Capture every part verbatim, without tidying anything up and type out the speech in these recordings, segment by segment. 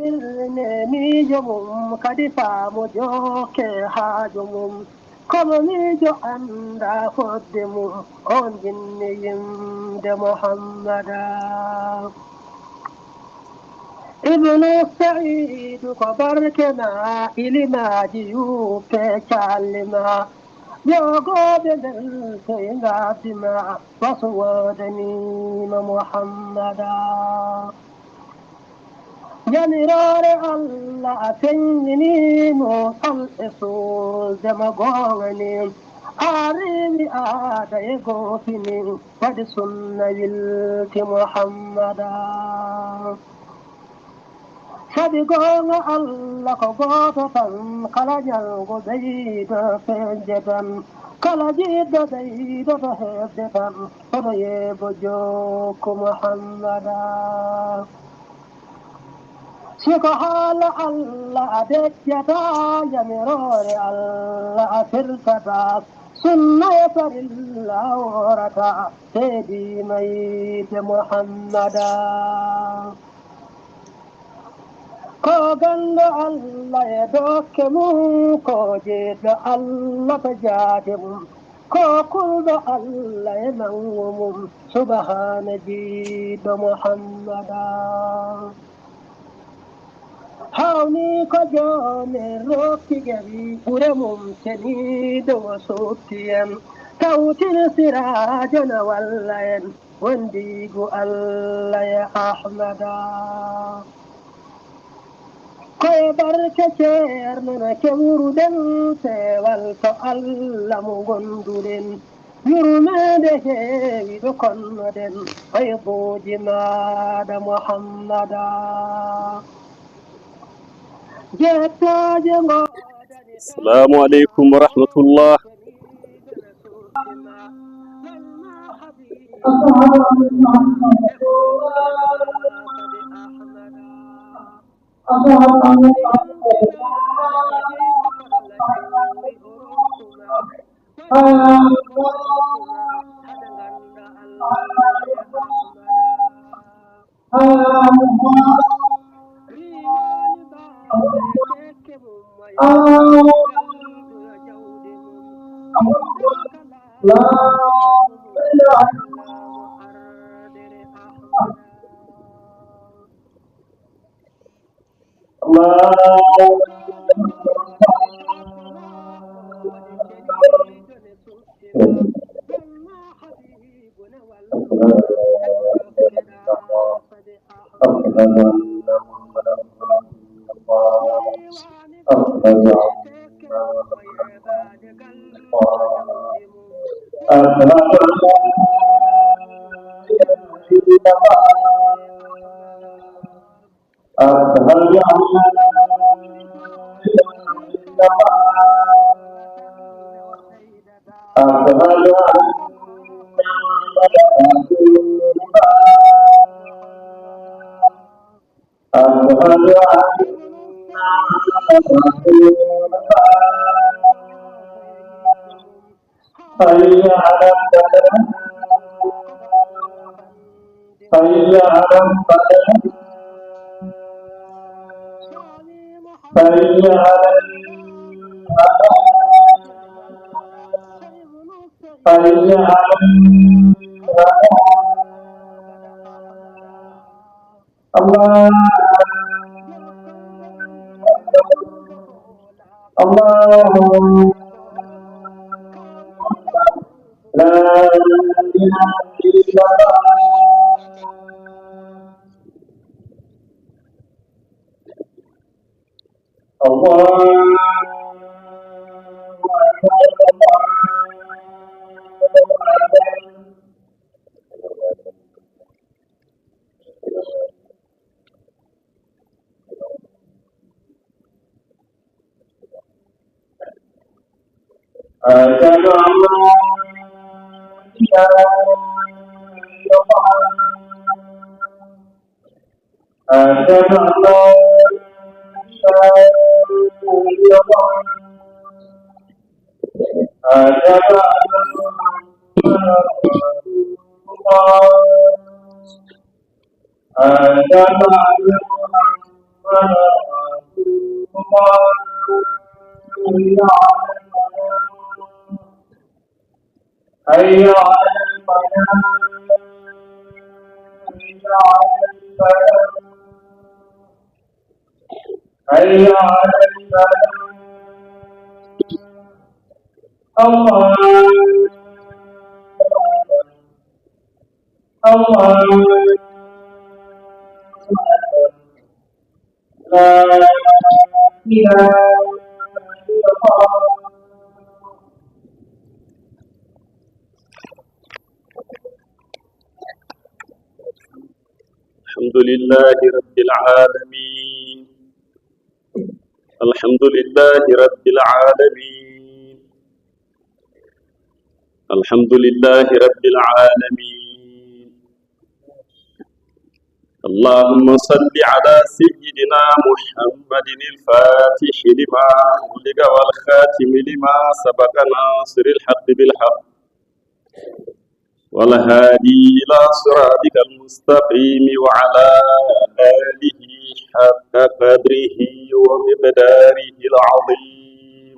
Nemiijo mum kadi faamu jokke haaju mum. Kono miijo annda fodde mum, on jinni yimde Muhammada. Ibnu Saidu ko barke ma, ilimaaji yuppe calli ma. Yogooɓe mbeltoy ngabdi ma, wasu woodaniima Muhammada. Yamiroore Allah a feññini mo, fal e suusde mo goongani. A rewi aada e goofini, waɗi sunna wilti Muhammada. Sabi goonga Allah ko gooto tan, kala ñalngu ɓeydo feñde tan, kala jiɗɗo ɓeydoto heɓde tan, hoto yeebo jokku Muhammada. Si ko haala Allah a deƴƴata, yamiroore Allah a firtata, sunna e farilla a worata, seediima yiide Muhammada. Ko ganndo Allah e dokke mum, ko jiɗɗo Allah to jaati mum, ko kulɗo Allah e nanngu mum, subhaana jiɗɗo Muhammada. Hawni ko joomi rokki gari ɓure mum seniiɗo o soppi en, tawtir siraajo na walla en. Wondiigu Allah e Ahmada. Ko e barke ceerno no kewruɗen peewal to Allah mo ngonduɗen. Yurmeende heewi ɗo konnoɗen fayduuji maaɗa Muhammada. Jettaaje ngo. Assalamu aleykum wa rahmatullah. أشهد أن لا إله إلا الله. أشهد أن محمدا رسول الله. أشهد أن محمدا رسول الله. حي على الفلاح. حي على الفلاح. حي على الفلاح. حي على الفلاح. الله. الله. لا إله إلا الله. الله أكبر. الله أكبر. أشهد أن لا إله إلا الله. أشهد أن لا إله إلا الله. أشهد أن محمدا رسول الله. أشهد أن محمدا الصلاة. حي على الفلاح. حي على الفلاح. حي على الفلاح. حي على الفلاح. الله أكبر. الله أكبر. لا إله إلا الله. الحمد لله رب العالمين. الحمد لله رب العالمين. الحمد لله رب العالمين. اللهم صل على سيدنا محمد الفاتح لما أغلق والخاتم لما سبق ناصر الحق بالحق والهادي إلى صراطك المستقيم وعلى آله حق قدره ومقداره العظيم.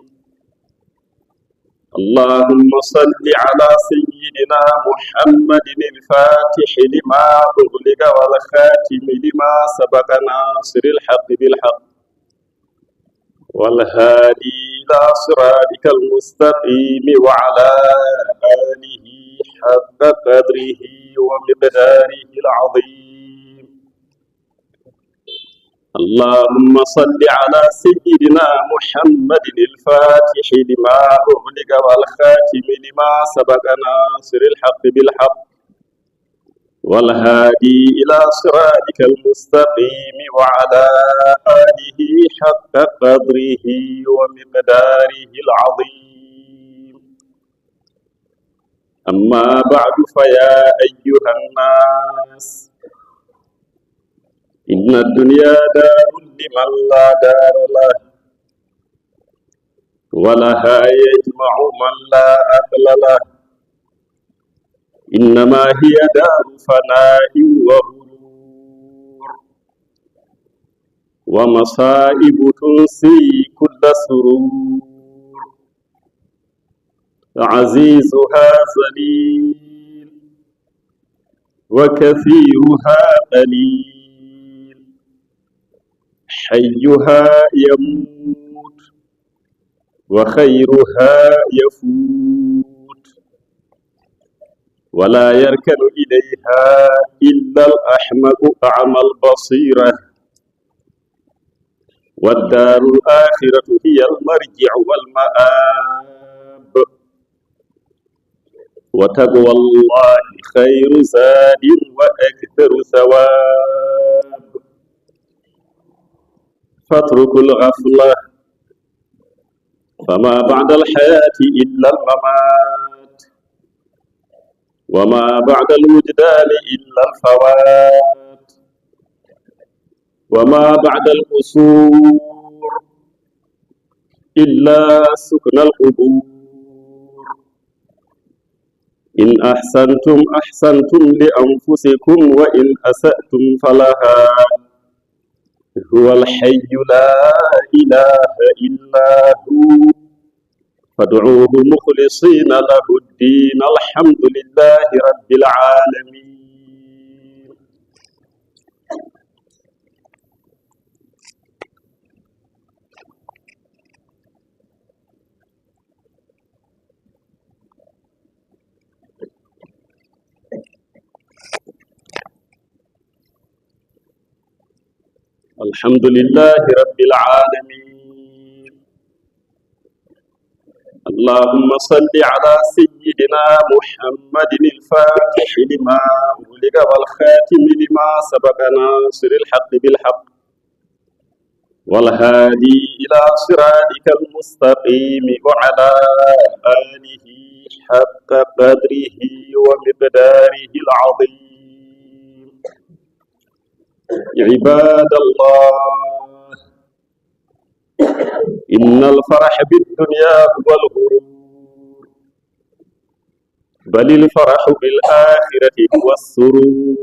اللهم صل على سيدنا محمد الفاتح لما أغلق والخاتم لما سبق ناصر الحق بالحق والهادي إلى صراطك المستقيم وعلى آله حق قدره ومقداره العظيم. اللهم صل على سيدنا محمد الفاتح لما أغلق والخاتم لما سبق ناصر الحق بالحق والهادي إلى صراطك المستقيم وعلى آله حق قدره ومقداره العظيم. أما بعد، فيا أيها الناس، إن الدنيا دار لمن لا دار له، ولها يجمع من لا عقل له. إنما هي دار فناء وغرور، ومصائب تنسي كل سرور. عزيزها ذليل، وكثيرها قليل. حيها يموت، وخيرها يفوت، ولا يركن إليها إلا الأحمق أعمى البصيرة. والدار الآخرة هي المرجع والمآب. وتقوى الله خير زاد وأكثر ثواب. فاتركوا الغفلة، فما بعد الحياة إلا الممات، وما بعد الوجدان إلا الفوات، وما بعد القصور إلا سكن القبور. إن أحسنتم أحسنتم لأنفسكم وإن أسأتم فلها. هو الحي لا إله إلا هو فادعوه مخلصين له الدين. الحمد لله رب العالمين. الحمد لله رب العالمين. اللهم صل على سيدنا محمد الفاتح لما أغلق والخاتم لما سبق ناصر الحق بالحق والهادي إلى صراطك المستقيم وعلى آله حق قدره ومقداره العظيم. عباد الله، إن الفرح بالدنيا هو الغرور، بل الفرح بالآخرة هو السرور.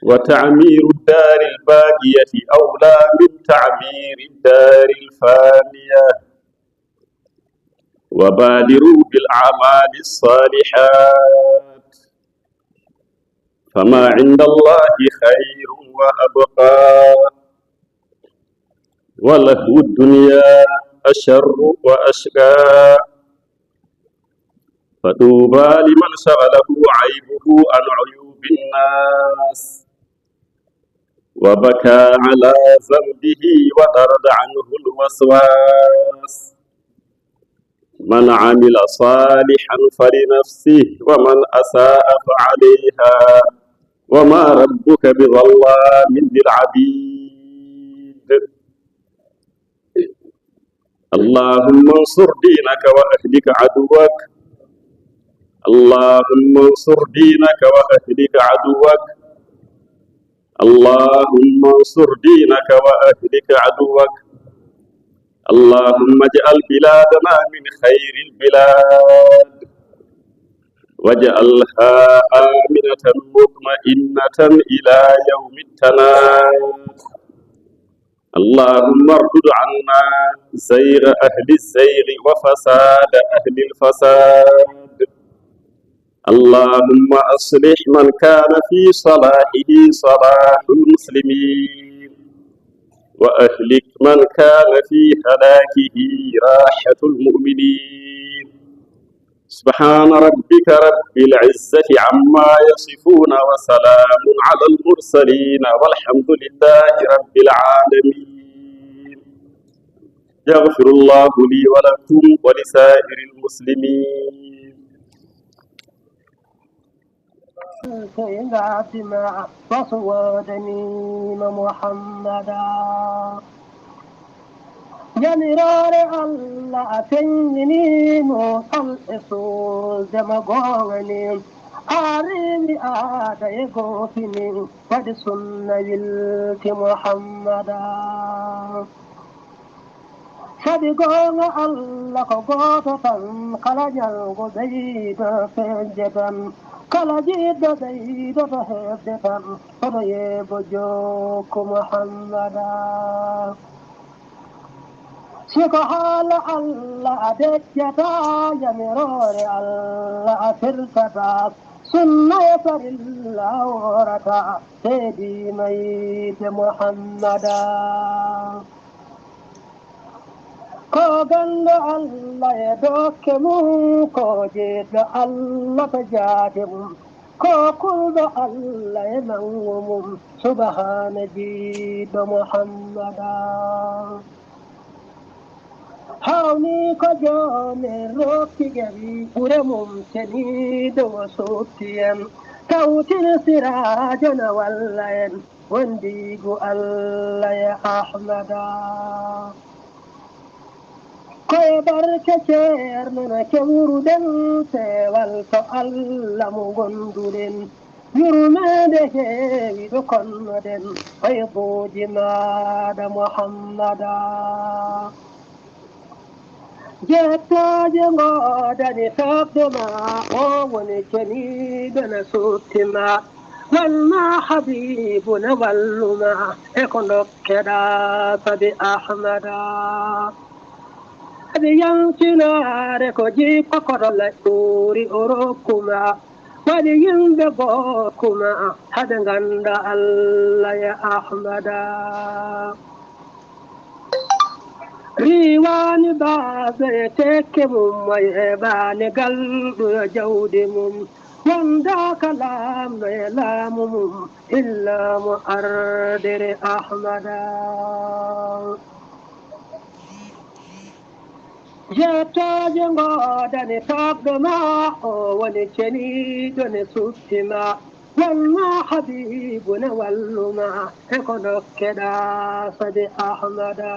وتعمير الدار الباقية أولى من تعمير الدار الفانية. وبادروا بالأعمال الصالحات فما عند الله خير وأبقى، ولهو الدنيا أشر وأشقى. فطوبى لمن شغله عيبه عن عيوب الناس، وبكى على ذنبه وطرد عنه الوسواس. من عمل صالحا فلنفسه ومن أساء فعليها وما ربك بظلام للعبيد. اللهم انصر دينك وأهلك عدوك. اللهم انصر دينك وأهلك عدوك. اللهم انصر دينك وأهلك عدوك. اللهم اجعل بلادنا من خير البلاد، واجعلها آمنة مطمئنة إلى يوم التناد. اللهم اردد عنا زيغ أهل الزيغ وفساد أهل الفساد. اللهم أصلح من كان في صلاحه صلاح المسلمين، وأهلك من كان في هلاكه راحة المؤمنين. سبحان ربك رب العزة عما يصفون، وسلام على المرسلين، والحمد لله رب العالمين. يغفر الله لي ولكم ولسائر المسلمين. Sey ngaddima wasu wodanima Muhammada. Yamiroore Allah a feññiniimo, al e suusde mo gooŋani. A rewi aada e goofini, waɗi sunna wilti Muhammada. Sabi gooŋa Allah ko gooto tan, kala ñalngu ɓeydo feeñde tan, kala jiɗɗo ɓeydoto heɓde tan, hoto yeebo jokku Muhammada. Si ko haala Allah a deƴƴata, yamiroore Allah a firtata, sunna e farilla a woorata, heedii mayde Muhammada. Ko ganndo Allah e dokke mum, ko jeeɗɗo Allah to jaade mum, ko kulɗo Allah e nanngo mum, subhaana jiiɗɗo Muhammada. Hawni ko joomi rokki gari ɓure mum seniiɗo o soppi en, tawtir siraajo na walla en. Wondiigu Allah e Ahmada. Ko e barke ceerno no kewruɗen, peewal to Allah mo ngonduɗen. Yurmeende heewi ɗo konnoɗen, fayduuji maaɗa Muhammada. Jettaaje ngoodani fagde ma, o woni ceniiɗo na soppi ma. Wal ma Habiibu na wallu ma, e ko ndokkeɗa sabi Ahmada. Sabi yaltinaare ko jikko koto laƴƴoori o rokku ma. Waɗi yimɓe bokku ma, haɓe ngannda Allah e Ahmada. Riiwaani baaba e tekke mum, mo yeɓaani galɗo e jawdi mum, wondaaka laamɗo e laamu mum, illa mo ardere Ahmada. Jettaaje ngoodani tagɗo ma, o woni ceniiɗo ne soppi ma. Wal ma Habiibu ne wallu ma, e ko ndokkeɗa sabi Ahmada.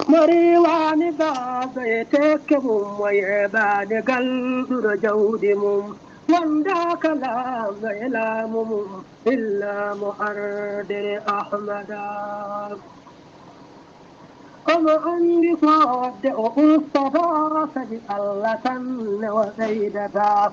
Mo riiwaani baaba e tekke mum, mo yeɓaani galɗuɗo jawdi mum, wondaaka laamɗo e laamu mum, illa mo ardere Ahmada. Omo anndi fodde o ustata, sabi Allah tan ne o ɓeydata.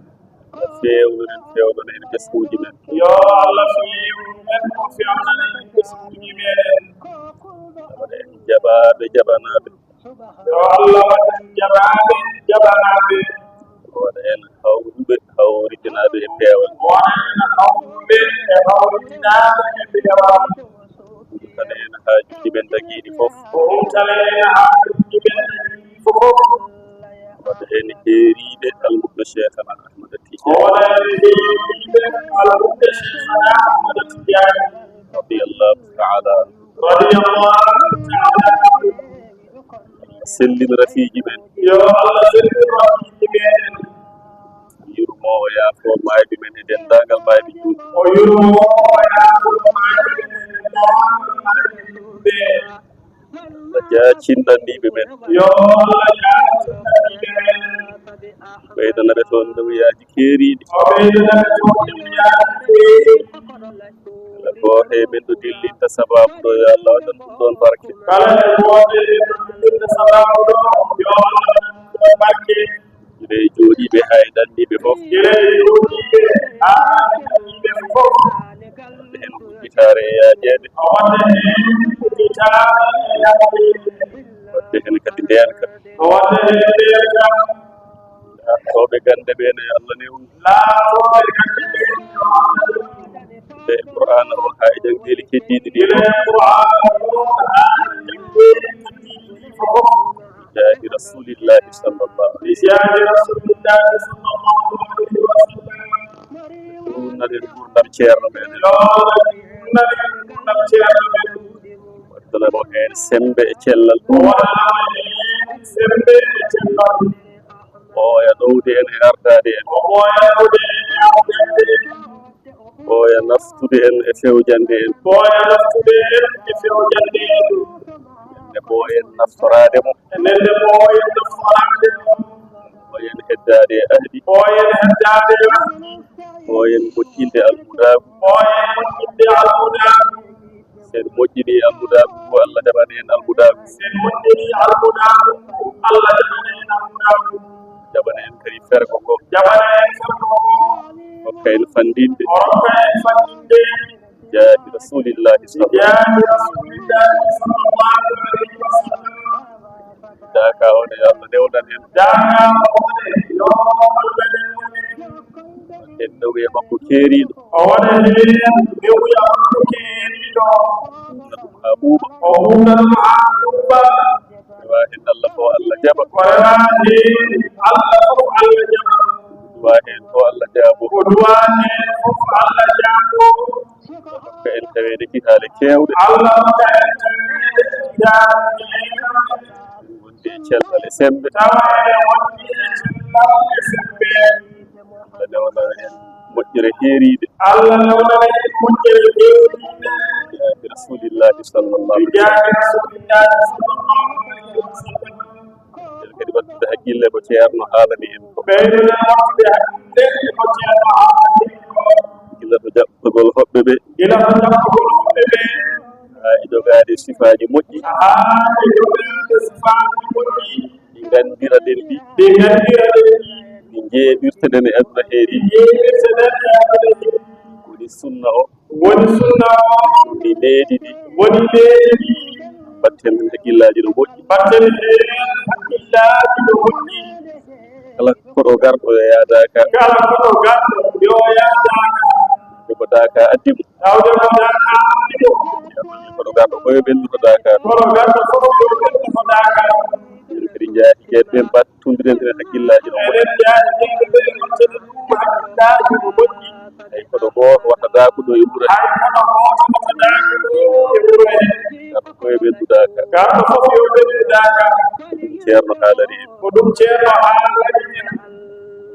Feewnu en, feewnan en ɓesnguuji men. Yo Allah feewnu en, o feewnana en ɓesnguuji meɗen. Waɗa en jaɓaaɓe, jaɓanaaɓe. Yo Allah waɗ en jaɓaaɓe, jaɓanaaɓe. Waɗa en hawruɓe, hawritinaaɓe e peewal. Waɗa en hawruɓe e hawritinaaɓe e peewal. Humtana en haajuuji men dagiiɗi fof. Humtana en haajuuji men dagiiɗi fof. Waɗa en heeriiɓe almudɓe Cheikhana Ahmad Tidiane. Waɗa en heeriiɓe almudɓe Cheikhana Ahmad Tidiane. Radiyallahu ta'ala anhu. Radiyallahu ta'ala anhu. Sellin rafiiji men. Yo Allah sellin rafiiji meɗen. Yurmo o yaafo maayɓe men e denndaangal maayɓe juulɓe. O yurmo o yaafo maayɓe men e denndaangal maayɓe juulɓe. Allah jaacin ɗanniiɓe men. Yo Allah jaacin ɗanniiɓe men. Ɓeydana ɓe toon newiyaaji keeriiɗi. O ɓeydana ɓe toon newiyaaji keeriiɗi. Kala gooto e men ɗo dillinta sabaabu ɗo, yo Allah waɗan ɗum ɗoon barke. Kala e gooto e men ɗo dillinta sabaabu ɗo, yo Allah waɗan ɗum ɗoon barke. Gila e jooɗiiɓe haa e ɗanniiɓe fof. Gila e jooɗiiɓe haa e ɗanniiɓe fof. Waɗde heen udditaare e yaajeede. Waɗde heen udditaare e yaajeede. Waɗde heen kadi ndeenka. Waɗde heen ndeenka. Laatooɓe gannde ɓeen, yo Allah newnu. Laatooɓe gannde ɓeen, yo Allah newnu. Nde Qur'aana o haa e janngeeli keddiiɗi ɗi. Nde Qur'aana o haa e janngeeli keddiiɗi ɗi fof. Jaahi Rasuulillaahi sallallaahu alayhi wa sallam. Jaahi Rasuulillaahi sallallaahu alayhi wa sallam. Ɗum nanen nguurndam ceerno meɗen. Yo Allah nanen nguurndam ceerno meɗen. Waɗana mo heen semmbe e cellal. Waɗana mo heen semmbe e cellal. Ɓooya ɗowde en e ardaade en. O ɓooya ɗowde en e ardaade en. Ɓooya naftude en e fewjande en. Ɓooya naftude en e fewjande en. Nde ɓooyen naftoraade mo. Nde ɓooyen naftoraade mo. Ɓooyen heddaade e ahdi. Ɓooyen heddaade e ahdi. Ɓooyen moƴƴinde alhudaagu. Ɓooyen moƴƴinde alhudaagu. Sen moƴƴini alhudaagu ko Allah jaɓana en alhudaagu. Sen moƴƴini alhudaagu ko Allah jaɓana en alhudaagu. Jaɓana en kadi fergo ngo. Jaɓana en fergo ngo. Hokka en fanndinde. Hokka en fanndinde. Jaahi Rasuulillaahi sallallaahu. Jaahi Rasuulillaahi sallallaahu alayhi wa sallam. Daaka o ne yo Allah newnan en. Daaka o ne yo Allah newnan en. En newuya makko keeriiɗo. O waɗa heen newuya makko keeriiɗo. Ɗum na ɗum haa ɓuuɓa. O ɗum na ɗum haa ɓuuɓa. Rewa heen Allah fof Allah jaɓa. Ko rewa heen Allah fof Allah jaɓa. Duwa heen fof Allah jaabo. Ko duwa heen fof Allah jaabo. Hokka en taweede kihaale keewɗe. Allah hokka en taweede kihaale keewɗe. Wonde e cellal e semmbe. Tawa eɗen wondi e cellal e semmbe. Allah newna en moƴƴere heeriiɗe. Allah newnana en moƴƴere fewtiinde. Bi jaahi Rasulillahi sallallahu alaihi wasallam. Bi jaahi Rasulillahi sallallahu alaihi wasallam. Nden kadi waɗtude hakkille ko Ceerno haalani en ko. Ɓeyduɗen waɗtude hakkille ko Ceerno haalani en ko. Gila to jaɓɓugol hoɓɓe ɓe. Gila to jaɓɓugol hoɓɓe ɓe. Haa e jogaade sifaaji moƴƴi. Haa e jogaade sifaaji moƴƴi. Ɗi nganndiranɗen ɗi. Ɗi nganndiranɗen ɗi. Ɗi njeeɓirteɗen e aduna heeri. Ɗi njeeɓirteɗen e aduna heeri. Woni sunna o. Woni sunna o. Woni leydi ndi. Woni leydi ndi. Mbatten heen hakkillaaji no moƴƴi. Mbatten heen hakkillaaji no moƴƴi. Kala koɗo garɗo yo yaadaaka. Kala koɗo garɗo yo yaadaaka. Nde ko daaka addi mo. Tawde ko daaka addi mo. Koɗo garɗo ko yo ɓenndu ko daaka. Koɗo garɗo fof yo ɓenndu ko daaka. Eɗen njaaji jeeɗiɓe mbaɗ. Tundiren heen hakkillaaji no moƴƴi. Eɗen njaaji jeeɗiɓe mbaɗ heen hakkillaaji no moƴƴi. Hay koɗo gooto wata daakuɗo e wuro he. Hay koɗo gooto wata daakuɗo e wuro he. Kamɓe ko e ɓenndu daaka. Kamɓe fof yo ɓenndu daaka. Ko ɗum Ceerno haalani en. Ko ɗum Ceerno haalani en.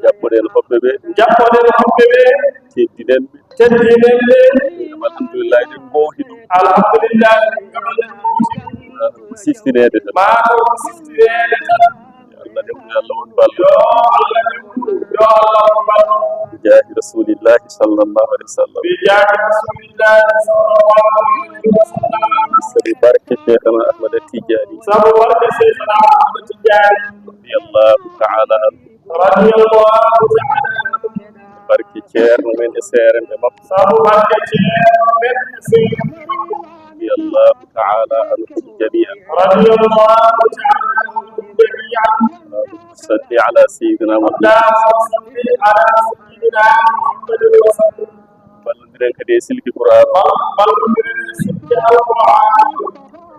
Jaɓɓoɗen hoɓɓe ɓe. Jaɓɓoɗen hoɓɓe ɓe. Teddinen ɓe. Teddinen ɓe. Alhamdulillahi, en mbowti ɗum. Alhamdulillahi, en mbowti ɗum. Siftineede tan. Maa ko siftineede tan. Yo Allah newnu, yo Allah won ballo. Yo Allah newnu, yo Allah won ballo. Jaahi Rasulillahi sallallahu alaihi wasallam. Bi jaahi Rasulillahi sallallahu alaihi wasallam. Sabu barke Cheikhana Ahmad Tidiane. Sabu barke Cheikhana Ahmad Tidiane. Radiyallahu ta'ala anhu. Radiyallahu ta'ala anhu. Barke Ceerno men e seeremɓe makko. Sabu barke Ceerno men e seeremɓe makko. Radiyallahu ta'ala anhum jami'an. Radiyallahu ta'ala anhum jami'an. Salli ala sayyidina Muhammad. Allahumma salli ala sayyidina Muhammadin wa sallim. Ballondiren kadi e silki Qur'an. Bal-, ballondiren e silki Al-Qur'an.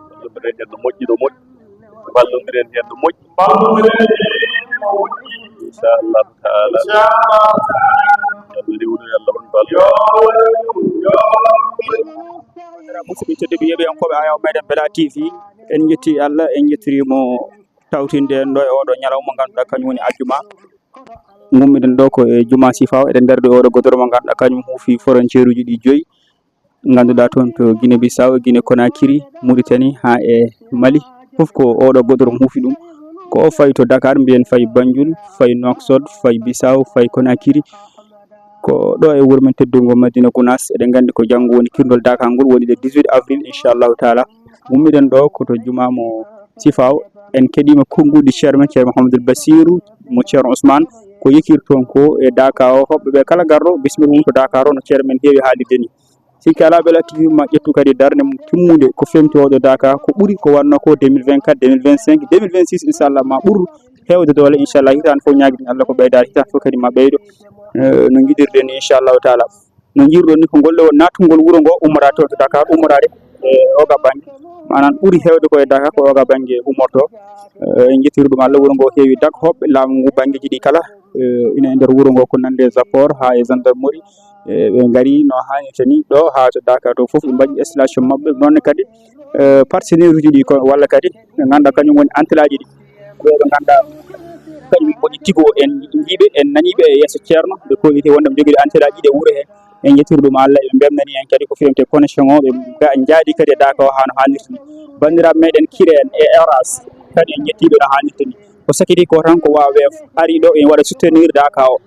Ballondiren heen no moƴƴi, no moƴƴi. Ballondiren heen no moƴƴi. Ballondiren heen no moƴƴi. Inchallahu ta'ala. Inchallahu ta'ala. Yo Allah newnu, yo Allah won ballo. Yo Allah newnu, yo Allah won ballo. Musidɓe tedduɓe, yeeɓiyankooɓe Ayaw Meɗen Bella T V, en njetti Allah, en njettiri mo tawtinde en ɗo e oɗo ñalawma mo ngannduɗaa kañum woni aljuma. Ngummiɗen ɗo ko e Juma Sifaw, eɗen nder ɗo e oɗo godoro mo ngannduɗaa kañum huufi frontière uji ɗi joyi. Ngannduɗaa toon to Guinée Bissau, Guinée Conakry, Mauritanie haa e Mali. Fof ko oɗo godoro mo huufi ɗum. Ko o fayi to Dakar, mbiyen fayi Banjul, fayi Nouakchott, fayi Bissau, fayi Conakry. Ko ɗo e wuro men teddungo Madina Gounass. Eɗen nganndi ko janngo woni kirndol Dakar ngol, woni le dix-huit avril, inchallahu taala. Ngummiɗen ɗo ko to Juma mo Sifaw. En keɗiima konnguɗi Ceerno men, Ceerno Mouhamadoul Bassirou mo Ceerno Ousmane. Ko yekirton ko e Dakar o, hoɓɓe ɓe kala garɗo, bismilla mum to Dakar o, no Ceerno men heewi haalirde ni. Sikke alaa, Bella T V ma ƴettu kadi darnde mum timmunde ko femti oɗo Dakar, ko ɓuri ko wannoo ko deux mille vingt-quatre, deux mille vingt-cinq, deux mille vingt-six, inchallah, ma ɓur heewde doole, inchallah. Hitaande fof ñaagiɗen Allah ko ɓeydaade, hitaande fof kadi ma ɓeydo, eh, no njiɗirɗen ni, inchallahu taala. No njiɗirɗon ni ko ngol ɗo naatgol wuro ngo, ummoraade toon to Dakar, ummoraade e oga bannge, maanaam ɓuri heewde ko e Dakar ko oga bannge ummorto. Eh, en njettirii ɗum Allah, wuro ngo heewi dak hoɓɓe laamu ngu banngeeji ɗi kala, eh, ina e nder wuro ngo ko nande e Zappor haa e gendarmerie. Eh, ɓe ngari no haanirta ni ɗo haa to Dakar to fof, ɓe mbaɗi installation maɓɓe. Noon ne kadi, eh, partenaire uji ɗi ko walla kadi ɓe ngannduɗaa kañum woni entité aji ɗi. Ko ɓe ngannduɗaa kañum woni tigo en njiiɓe, en naniiɓe e yeeso Ceerno, ɓe kolliti wonde ɓe njogii entité aji ɗi e wuro he. En njettirii ɗum Allah, ɓe mbemnani en kadi ko fewte connexion o, ɓe ga-, njaadi kadi e Dakar o haa no haanirta ni. Banndiraaɓe meɗen Kireen e Oras kadi en njettii ɓe no haanirta ni. Ko sakiti ko tan ko Huawei ari ɗo ina waɗa soutenir Dakar o.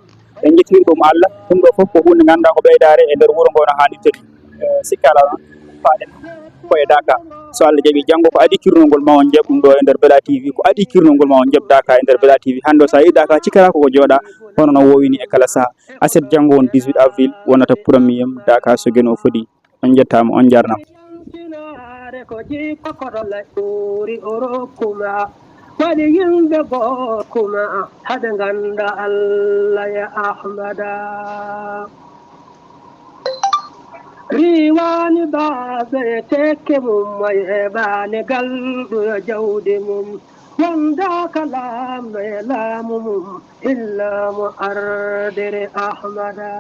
En njettirii ɗum Allah, ɗum ɗo fof ko huunde ngannduɗaa ko ɓeydaare e nder wuro ngo no haanirta ni. Eh, sikke alaa noon, faaɗen ko e Dakar. So Allah jaɓii, janngo ko adii kirnol ngol ma on njaɓ ɗum ɗo e nder Bella T V, ko adii kirnol ngol ma on njaɓ Dakar e nder Bella T V. Hannde o so a yii Dakar, cikkata ko ko jooɗaa, hono no woowini e kala sahaa. Aset janngo won dix-huit avril, wonata premier Dakar so Geno fodi. On njettaama, on njaarnaama. Sinaare ko jikko koto laƴƴoori o rokkuma. Waɗi yimɓe gokkuma, haɗa ngannda Allah ya Ahmada. Riiwaani baaɓe e tekke mum, mo yeɓaani galɗo yo jawdi mum. Wondaaka laamɗo e laamu mum, illa mo ardere Ahmada.